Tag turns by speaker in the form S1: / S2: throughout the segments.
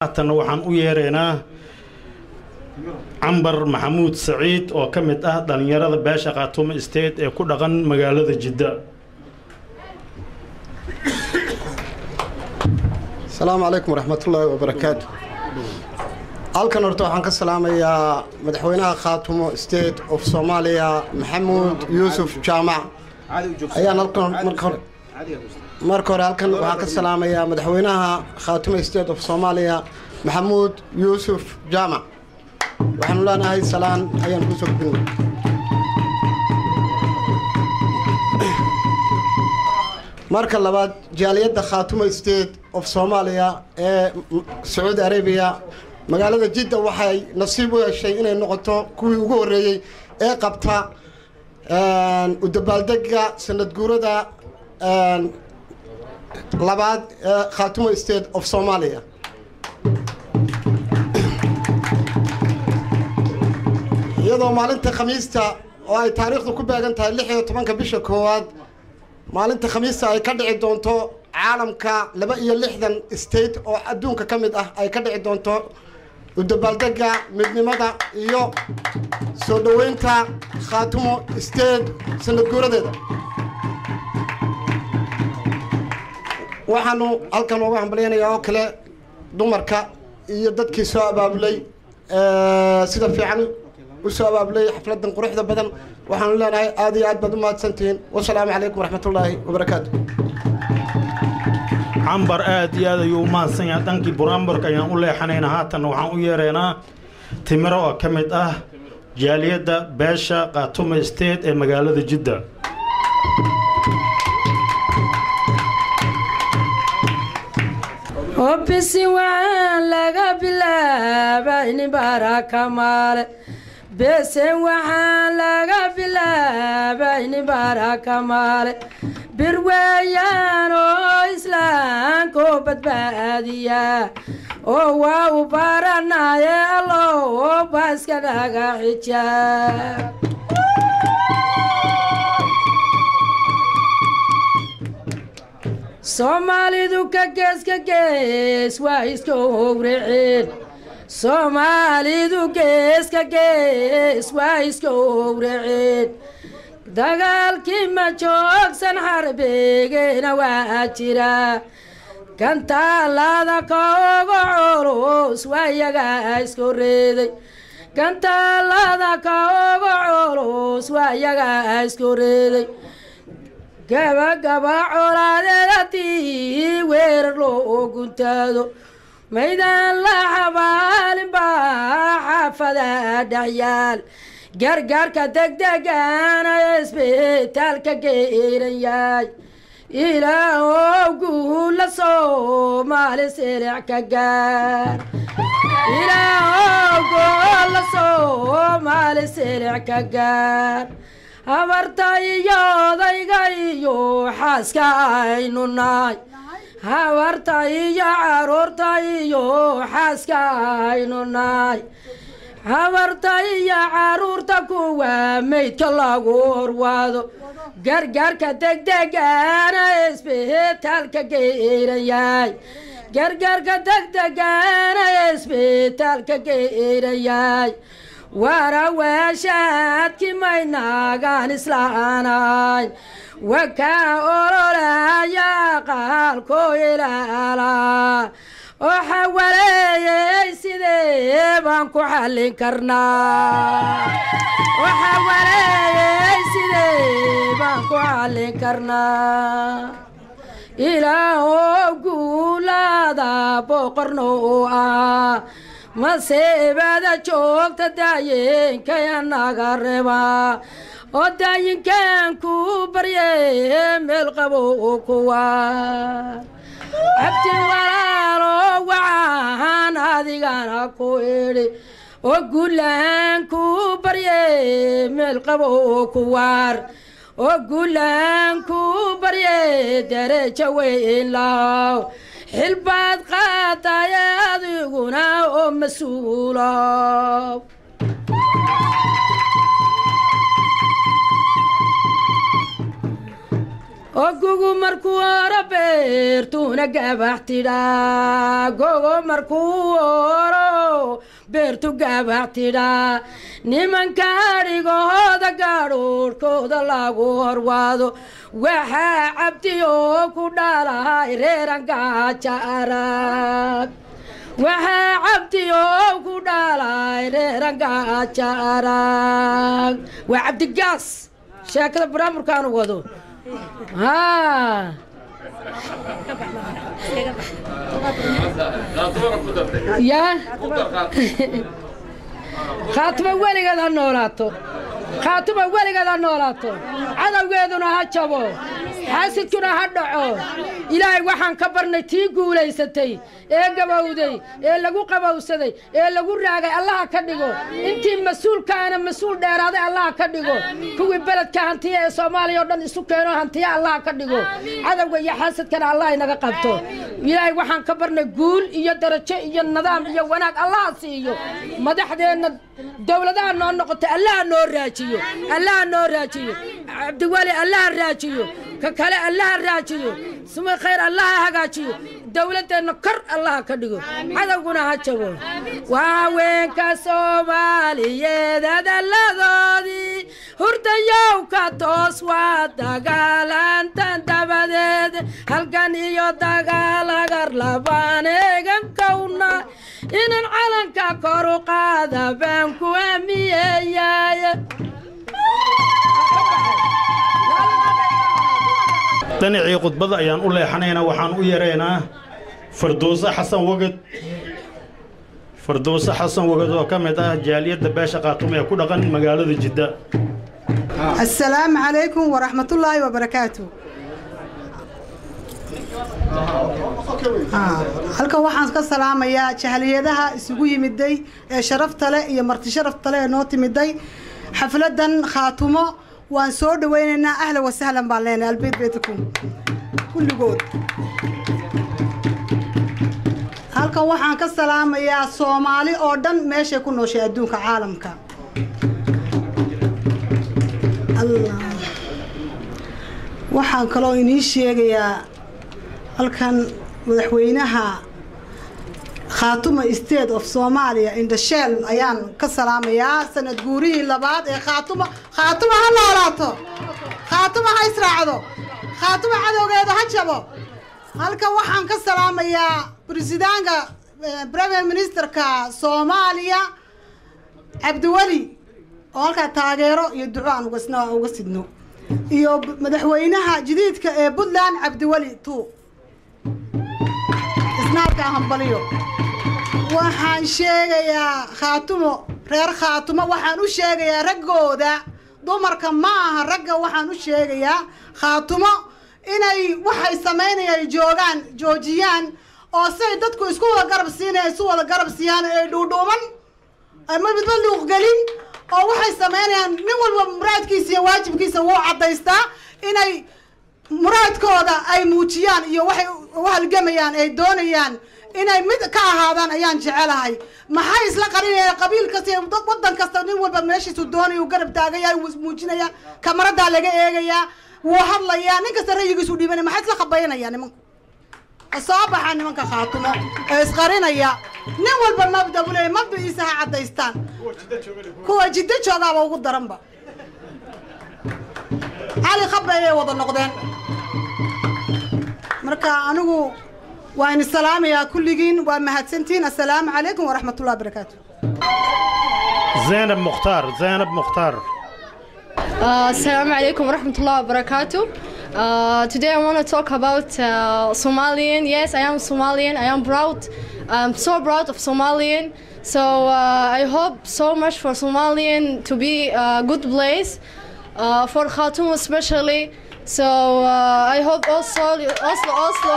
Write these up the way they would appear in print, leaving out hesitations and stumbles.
S1: Haatanna waxaan u yeeraynaa Cambar Maxamuud Saciid oo ka mid ah dhallinyarada beesha Khaatumo State ee ku dhaqan magaalada Jidda.
S2: Asalaamu calaykum waraxmatullaahi wabarakaatu. Halkan horta waxaan ka salaamayaa madaxweynaha Khaatumo State of Soomaaliya, Maxamuud Yuusuf Jaamac. Ayaan halkan marka hore halkan waxaan ka salaamayaa madaxweynaha Khaatumo State of Soomaaliya, Maxamuud Yuusuf Jaamac. Waxaanu leenahay salaan ayaan kusoo gudbinay. Marka labaad, jaaliyadda Khaatumo State of Soomaaliya ee Sacuudi Arabiya, magaalada Jidda, waxay nasiib u heshay inay noqoto kuwii ugu horreeyey ee qabta u dabaaldega sanad guurada labaad ee Khaatumo State of Soomaaliya, iyadoo maalinta Khamiista oo ay taariikhdu ku beegan tahay 16-ka bisha koowaad, maalinta Khamiista, ay ka dhici doonto caalamka 62 state oo adduunka ka mid ah ay ka dhici doonto u dabaaldega midnimada iyo soo dhoweynta Khaatumo State sanad guuradeeda. Waxaanu halkan uga hambalyanayaa oo kale dumarka iyo dadkii soo abaabulay, sida fiican u soo abaabulay xafladan quruxda badan. Waxaanu leenahay aad iyo aad baad u mahadsantihiin. Wasalaamu calaykum waraxmatullaahi wabarakaatu.
S1: Cambar aad iyo aad ayuu u mahadsan yahay. Dhankii buraanburka ayaan u leexanaynaa. Haatanna waxaan u yeeraynaa Timiro oo ka mid ah jaaliyadda beesha Khaatumo State ee magaalada Jidda.
S3: Obisi waxaan laga bilaabaynin baraka maale, besen waxaan laga bilaabaynin baraka maale. Bir weeyaan oo islaamko badbaadiya oo waa u baranaye Allo baaska naga xijaab. Soomaalidu ka gees ka gees waa iska owraceen, Soomaalidu gees ka gees waa iska owraceen. Dagaalkii ma joogsan, xarbigiina waa jira. Gantaalada ka uga culus waa iyaga isku reeday, gantaalada ka uga culus waa iyaga isku reeday. Gabagaba colaadeedadii weerar loo guntaado, maydaan la xabaalin baa xaafada dhexyaal. Gargaarka degdegana isbitaalka geyran yahay. Ilaahow guula Soomaali silic ka gaar, Ilaahow guula Soomaali silic ka gaar. Habarta iyo odayga iyo xaaska aynu nahay, habarta iyo caruurta iyo xaaska aynu nahay, habarta iyo caruurta kuwa maydka lagu horwaado, gargaarka degdegana isbitaalka geyran yahay, gargaarka degdegana isbitaalka geyran yahay. Waraweeshaadki maynagaan islaanayn wakaa ololaya qaalko ilaalaa oo xawaleeyey, sidee baan ku xallin karnaa? Oo xawaleeyey, sidee baan ku xallin karnaa? Ilaahow guulaada boqorno u ah, masiibada joogta daayinka naga reebaa oo daayinkan ku barye meel qabo kuwa Cabdi walaalo. Waxaan adigana ku idhi oo guulaan ku barye meel qabo kuwaar, oo guulaan ku barye derejo weyn lahow. Xilbaad qaataye adiguna oo mas-uulow. Ogugu markuu oro beertuuna gabax tidhaa, gogo markuu oro beertu gabax tidhaa, nimanka adhigahooda gaadhuurhkooda lagu horwaado, waxaa cabdiyoo ku dhalahay reeran gaaja arag, waxaa cabdiyoo ku dhalay reeran gaaja arag. Waa Cabdigaas sheekada baraamurkaanu wado. Haa, yaa Khaatuma weligeed ha noolaato, Khaatuma weligeed ha noolaato, cadowgeeduna ha jabo, xaasidkuna ha dhaco. Ilaahay waxaan ka barnay tii guulaysatay ee gabowday ee lagu qabowsaday ee lagu raagay Allaha ka dhigo. Intii mas-uulkaana mas-uul dheeraaday Allaha ka dhigo. Kuwii beledka hantiya ee Soomaaliya oo dhan isu keeno hantiya Allaha ka dhigo. Cadowga iyo xaasidkana Allah inaga qabto. Ilaahay waxaan ka barnay guul iyo darajo iyo nidaam iyo wanaag Allaha siiyo. Madaxdeenna dowladaha noo noqotay Allaha noo raajiyo, Allaha noo raajiyo. Cabdiweli Allaha raajiyo, ka kale Allaha raajiyo, suma khayr Allaha hagaajiyo, dowladdeenna kor Allaha ka dhigo, cadowguna ha jabo. Waa haweenka Soomaaliyeed hadalladoodii hurdayow ka toos, waa dagaalantan dabadeed, halgan iyo dagaal agar labaan eegan kowna, inaan calanka kor u qaada baan ku amiyeeyaye.
S1: Dhinacii khudbada ayaan u leexanaynaa. Waxaan u yeeraynaa Farduuse Xasan Wagad, Farduuse Xasan Wagad oo ka mid ah jaaliyadda beesha Khaatumo ee ku dhaqan magaalada Jidda.
S4: السلام عليكم ورحمة الله وبركاته. Halkan waxaan ka salaamayaa jahaliyadaha isugu yimiday ee sharafta leh iyo marti sharafta leh ee noo timiday xafladan Khaatumo. Waan soo dhawaynaynaa, ahla wasahlan baan leenahay, البيت بيتكم kulligood. Halkan waxaan ka salaamayaa Soomaali oo dhan meeshay ku nooshay adduunka caalamka. Allah, waxaan kaloo inii sheegayaa halkan madaxweynaha Khaatuma State of Soomaaliya Indhasheel ayaan ka salaamayaa sanad guurihii labaad ee Khaatuma. Khaatuma ha noolaato, Khaatuma ha israacdo, Khaatuma cadowgeeda ha jabo. Halkan waxaan ka salaamayaa presidentka, premier ministerka Soomaaliya Cabdiweli oo halkaa taageero iyo duco aan ugasna uga sidno, iyo madaxweynaha jadiidka ee Puntland Cabdiweli tu isna halkaa hambaliyo. Waxaan sheegayaa Khaatumo, reer Khaatumo waxaan u sheegayaa, raggooda, dumarka ma aha, ragga waxaan u sheegayaa Khaatumo inay waxay samaynayaan joogaan joojiyaan, oo say dadku isku wada garab siinaya isu wada garab siiyaan, ay dhuudhuuman ama midba luuqgelin, oo waxay samaynayaan nin walba muraadkiisa iyo waajibkiisa wuu caddaystaa, inay muraadkooda ay muujiyaan iyo waxay u halgamayaan ay doonayaan inay mid ka ahaadaan ayaan jecelahay. Maxay isla qarinayaan? Qabiil kasta iyo waddan kasta nin walba meeshiisu doonayo uu garab taagaya, wuu ismuujinaya, kamaradaa laga eegayaa, wuu hadlayaa, nin kasta rayigiisu dhiibanaya. Maxay isla khabaynaya nimanku? Soo baxa nimanka Khaatumo ee isqarinaya, nin walba mabda buu leeyahay, mabda'iisa ha caddaystaan. Kuwa Jiddo joogaaba ugu daranba, Cali Khabeeyay wada noqdeen. Marka anigu waa ini salaamayaa kulligiin, waa mahadsantihiin. Assalaamu calaykum waraxmatullahi wabarakaatu.
S1: Zaynab Mukhtaar, Zaynab Mukhtaar.
S5: السلام عليكم ورحمة الله وبركاته. Today I want to talk about Somalian. Yes, I am Somalian. I am proud. I'm so proud of Somalian. So I hope so much for Somalian to be a good place, for Khartoum especially. So I hope also Oslo, Oslo.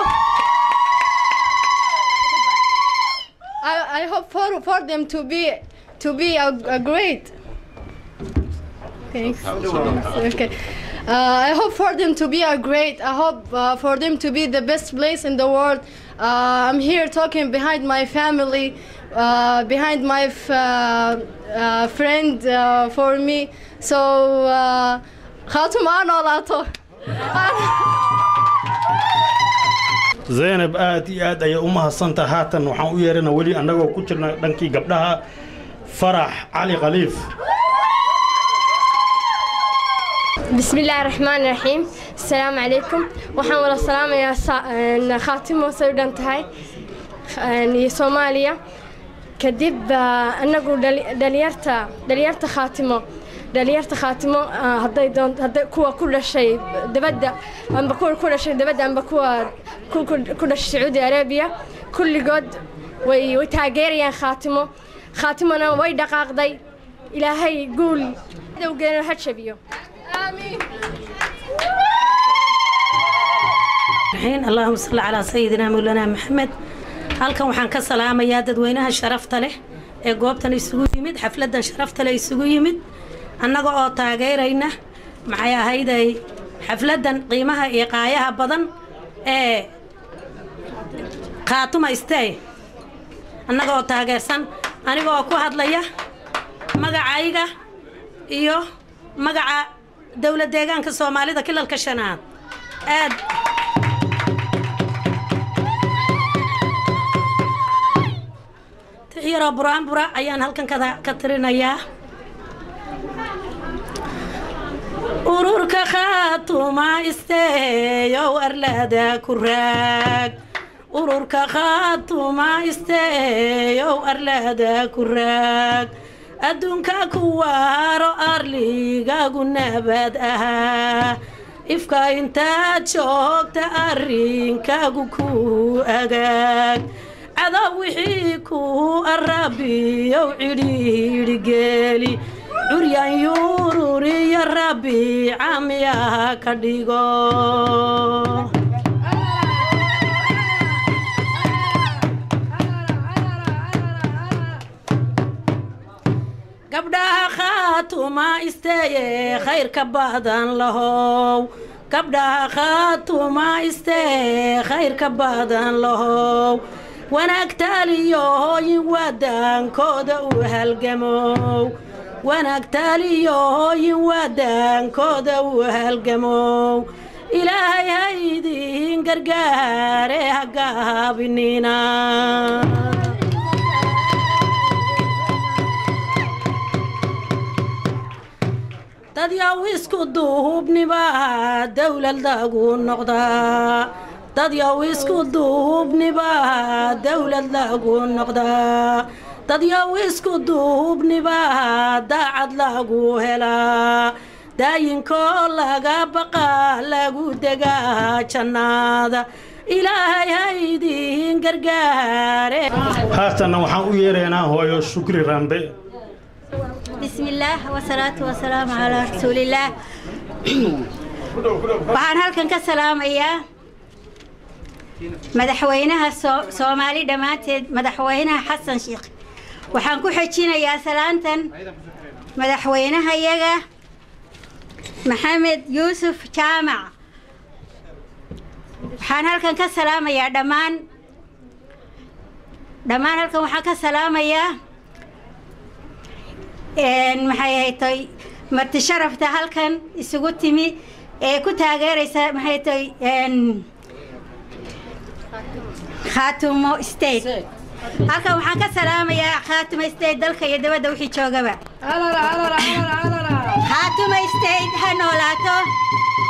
S5: I hope for them to be a great. Thanks. Okay. I hope for them to be a great. I hope for them to be the best place in the world. I'm here talking behind my family, behind my friend for me. So, Khaatumo ha noolaato.
S1: Zaynab aad iyo aad ayay u mahadsantaha. Haatan waxaan u yeeranaa weli annagoo ku jirna dhankii gabdhaha Farax Cali Khaliif.
S6: بسم الله الرحمن الرحيم. السلام عليكم. Waxaan wada salaamayaa Khaatimo say u dhan tahay iyo Soomaaliya. Kadib annagu dhalinyarta Khaatimo, dhalinyarta Khaatimo, hadday doon hadday kuwa ku dhashay dibadda amba kuwa ku dhashay dibadda amba kuwa ku dhashay Sacuudi Arabiya, kulligood way taageerayaan Khaatimo. Khaatimona way dhaqaaqday. Ilaahay guul cadowgeena ha jabiyo. آمين.
S7: الرحيم. اللهم صل على سيدنا مولانا محمد. Halkan waxaan ka salaamayaa dadweynaha sharafta leh ee goobtan isugu yimid, xafladan sharafta leh isugu yimid, annaga oo taageerayna maxay ahayday xafladan qiimaha iyo qaayaha badan ee Khaatuma State, annaga oo taageersan, aniga oo ku hadlaya magacayga iyo magaca dowlad deegaanka Soomaalida kilalka shanaad. Aad tixyaroo buraanbura ayaan halkan ka tirinayaa. Ururka Khaatuma State-ow, arlada ku raag. Ururka Khaatuma State-ow, arlada ku raag. Adduunka ku waaro, arligagu nabad ahaa. Ifka intaad joogta arrinkaagu ku agaag. Cadow wixii ku arabiyow cidhiidhi geeli. Curyan yururiya Rabbi caamiyaha ka dhigo. Gabdhaha Khaatuma State-ye khayrka badan lahow, gabdhaha Khaatuma State-ye khayrka badan lahow, wanaag taaliyo hooyin wadaankooda u halgamow, wanaag taaliyo hooyin wadaankooda u halgamow, Ilaahay ha idiin gargaare, ha gaabinina. Dadyaw isku duubniba dowlad lagu noqdaa, dadyaw isku duubniba dowlad lagu noqdaa, dadyaw isku duubniba daacad lagu helaa, daayinkoo laga baqaa lagu degaa jannaada. Ilaahay ha idiin gargaare.
S1: Haatanna waxaan u yeeraynaa hooyo Shukri Rambe.
S8: بسم الله والصلاة والسلام على رسول الله. Waxaan halkan ka salaamayaa madaxweynaha Soomaali dhammaanteed, madaxweynaha Xasan Sheekh. Waxaan ku xejinayaa salaantan madaxweynahayaga Maxamed Yuusuf Jaamac. Waxaan halkan ka salaamayaa dhammaan halkan waxaan ka salaamayaa maxay ahayd marti sharafta halkan isugu timi ee ku taageeraysa maxay tahay Khaatumo State. Halkan waxaan ka salaamayaa Khaatumo State dalka iyo dibadda wixii joogaba. Khaatumo State ha noolaato,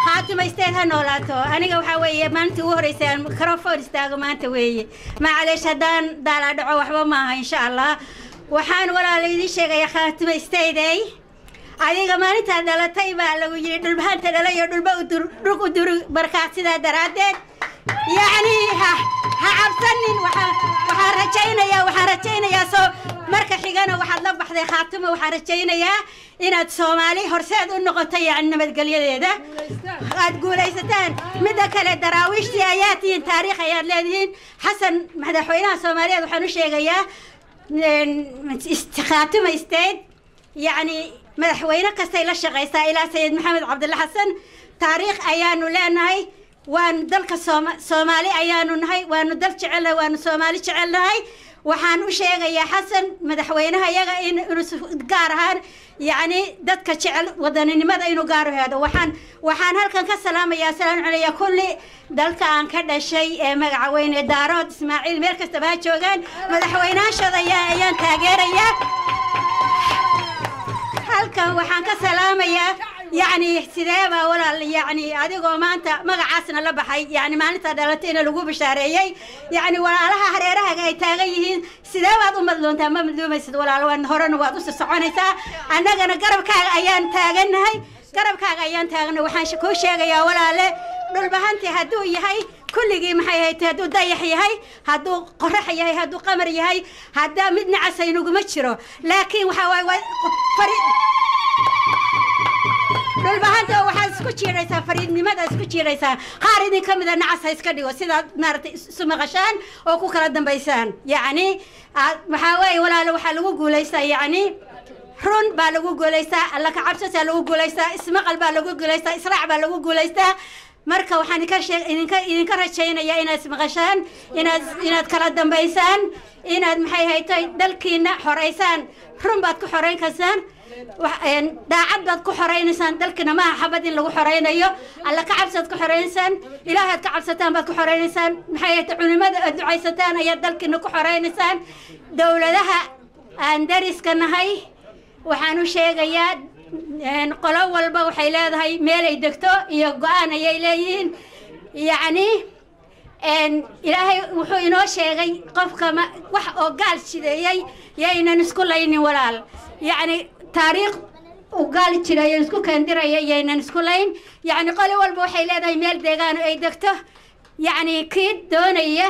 S8: Khaatumo State ha noolaato. Aniga waxaa weeye maalintii ugu horeysay aan microphone istaago maanta weeye. Macaleesh haddaan daalaa dhaco waxba maaha insha Allah. Waxaan walaala idiin sheegayaa Khaatumo State ay adiga maalintaad dhalatay baa lagu yidhi dhulbahanta dhalay oo dhulba udur dhul u duri. Markaa sidaa daraaddeed yacni ha cabsanin. Waxaan rajaynayaa soo marka xigana waxaad la baxday Khaatumo. Waxaan rajaynayaa inaad Soomaali horseed u noqoto, yacni nabadgelyadeeda aad guulaysataan. Midda kale, daraawiishtii ayaa tihiin, taariikh ayaad leedihiin. Xasan madaxweynaha Soomaaliyeed waxaan u sheegayaa Khaatuma State yacni madaxweyne kastay la shaqaysaa ilaa Sayid Maxamed Cabdilla Xasan. Taariikh ayaanu leenahay, waanu dalka Soomaali ayaanu nahay, waanu dal jecelnahay, waanu Soomaali jecelnahay. Waxaan u sheegayaa Xasan madaxweynaha iyaga in inuu gaar ahaan yacni dadka jecel wadaninimada inuu gaar u heedo. Waxaan halkan ka salaamayaa, salaam calaya kulli dalka aan ka dhashay ee magaca weyn ee Daarood Ismaaciil, meel kastaba ha joogaan, madaxweynaashooda ayaan taageerayaa. Halkan waxaan ka salaamayaa yacni sideebaa walaal, yacni adigoo maanta magacaasna la baxay, yacni maalinta dhalatayna lagu bishaareeyey, yacni walaalaha hareerahaga ay taagan yihiin, sidee baad u madluuntaa? Ma madluumaysid walaal, waan horena waad usii soconaysaa, annagana garabkaaga ayaan taagannahay, garabkaaga ayaan taagannahay. Waxaan kuu sheegayaa walaale, Dhulbahanti hadduu yahay kulligii, maxay ahayd, hadduu dayax yahay, hadduu qorax yahay, hadduu qamar yahay, haddaa mid nacasa inaguma jiro. Laakiin waxaa waaye Dhulbahanta waxaad isku jiiraysaa fariidnimada, isku jiiraysaa. Qaar idin ka mida nacas ha iska dhigo sidaad maaragtay isu maqashaan oo ku kala dambaysaan. Yacni waxaa weeye walaalo, waxaa lagu guulaystaa yacni run baa lagu guulaystaa, Alla ka cabsasaa lagu guulaystaa, ismaqal baa lagu guulaystaa, israac baa lagu guulaystaa. Marka waxaan idinka sheeg idinka idinka rajaynayaa inaad ismaqashaan, inaad kala dambaysaan, inaad maxay haytay dalkiina xoraysaan. Run baad ku xorayn kartaan, daacad baad ku xoraynaysaan dalkina. Maaha xabad in lagu xoraynayo, Alla ka cabsaad ku xoraynaysaan, Ilaahaad ka cabsataan baad ku xoraynaysaan, maxay haytay culimada aad ducaysataan ayaad dalkiina ku xoraynaysaan. Dowladaha aan dariska nahay waxaan u sheegayaa, qolo walba waxay leedahay meelay degto iyo go-aan ayay leeyihiin. Yacni Ilaahay wuxuu inoo sheegay qofka wax oo gaal jideeyey yaynan isku laynin walaal. Yacni taariikh uu gaal jireeyo isku keendiraya yaynan isku layn. Yacni qolo walba waxay leedahay meel deegaan ay degto. Yacni kii doonaya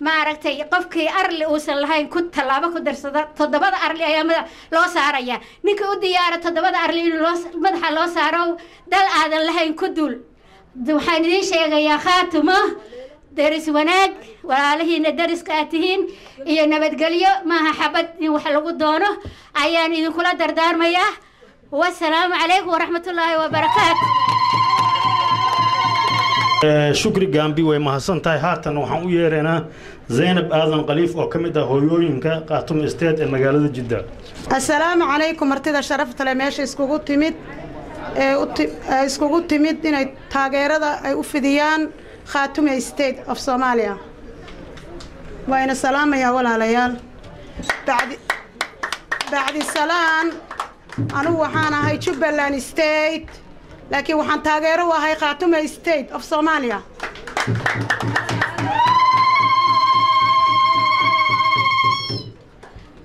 S8: maaragtay qofkii arli uusan lahayn ku tallaabo ku darsada, 7da arli ayaa madax loo saaraya. Ninkii u diyaara 7da arli in loo madaxa loo saaro, dal aadan lahayn ku dul. Waxaan idiin sheegayaa Khaatumo deris wanaag, walaalihiina deriska aad tihiin iyo nabadgelyo, maaha xabad in wax lagu doono ayaan idinkula dardaarmayaa. Wasalaamu calaykum waraxmatullaahi wabarakaatu.
S1: Shukri Gaambi way mahadsan tahay. Haatan waxaan u yeeraynaa Zaynab Aadan Khaliif oo ka mid ah hooyooyinka Khaatumo State ee magaalada Jidda.
S4: Assalaamu calaykum martida sharafta leh meesha iskugu timid ee iskugu timid inay taageerada ay u fidiyaan Khaatume State of Somalia. Wayna salaamayaa walaalayaal. Bacdi salaan, anugu waxaan ahay Jubbaland State, laakiin waxaan taageero u ahay Khaatume State of Somalia.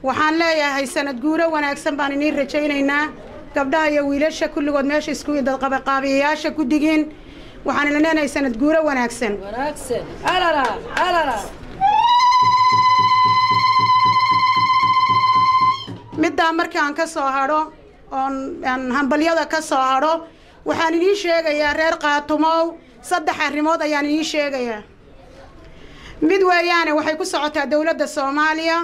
S4: Waxaan leeyahay sanad guuro wanaagsan baan iniin rajaynaynaa, gabdhaha iyo wiilasha kulligood meesha isku qaabiyayaasha guddigiin. Waxaan idin leenahay sanad guuro wanaagsan.
S3: Wanaagsan alala alala.
S4: Middaa markaan ka soo hadho oon aan hambalyada ka soo hadho, waxaan idiin sheegayaa reer Qaatumow, saddex arrimood ayaan idiin sheegayaa. Mid weeyaane waxay ku socotaa dowladda Soomaaliya,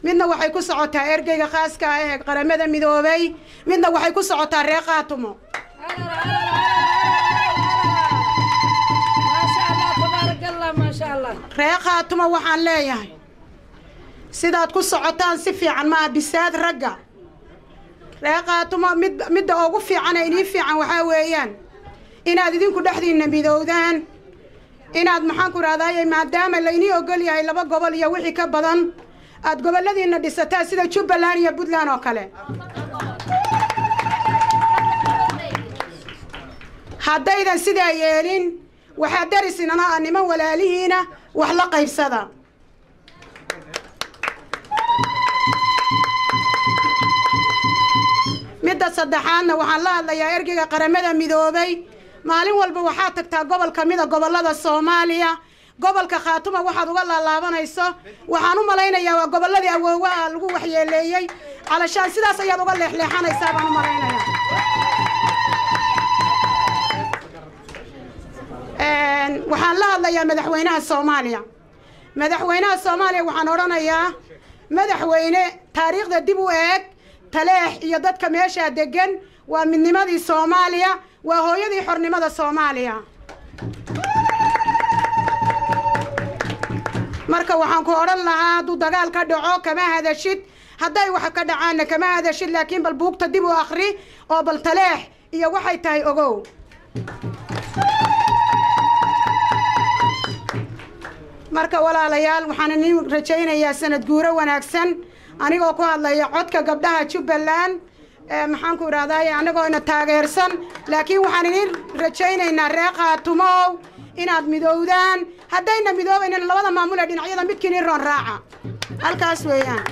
S4: midna waxay ku socotaa ergeyga khaaska ah ee Qaramada Midoobay, midna waxay ku socotaa reer Qaatumo.
S3: Maasha Allah, tabaarak Allah, maasha Allah.
S4: Reer Khaatumo waxaan leeyahay, sidaad ku socotaan si fiican maaha. Bisaad ragga reer Khaatumo, mid midda ugu fiican ee inii fiican waxaa weeyaan inaad idinku dhexdiinna midowdaan, inaad maxaan ku rahdaayey, maadaama laynii ogol yahay laba gobol iyo wixii ka badan, aad gobolladiinna dhisataan sida Jubbaland iyo Puntland oo kale. Haddaydan sidaa yeelin, waxaa darisinana ah niman walaalihiina wax la qaybsada. Midda saddexaadna waxaan la hadlayaa ergeyga Qaramada Midoobay. Maalin walba waxaad tagtaa gobol ka mida gobollada Soomaaliya. Gobolka Khaatuma waxaad uga laalaabanayso waxaan u malaynayaa waa gobolladii awoowaha lagu waxyeeleeyey, calashaan sidaas ayaad uga leexleexanaysaa baan u malaynayaa. Waxaan la hadlayaa madaxweynaha Soomaaliya. Madaxweynaha Soomaaliya waxaan odhanayaa, madaxweyne, taariikhda dib u eeg. Taleex iyo dadka meeshaa degan waa midnimadii Soomaaliya, waa hooyadii xornimada Soomaaliya. Marka waxaan ku odhan lahaa, hadduu dagaal ka dhaco kama hadashid, hadday wax ka dhacaanna kama hadashid, laakiin bal buugta dib u akhri oo bal Taleex iyo waxay tahay ogow. Marka walaalayaal, waxaan idin rajaynayaa sanad guuro wanaagsan, anigoo ku hadlaya codka gabdhaha Jubbaland, maxaan ku idhahdaay, anagoo ina taageersan. Laakiin waxaan idin rajaynaynaa, reer Khaatumow, inaad midowdaan. Haddayna midoobaynan, labada maamul ee dhinacyada midkiin roon raaca, halkaas weeyaan.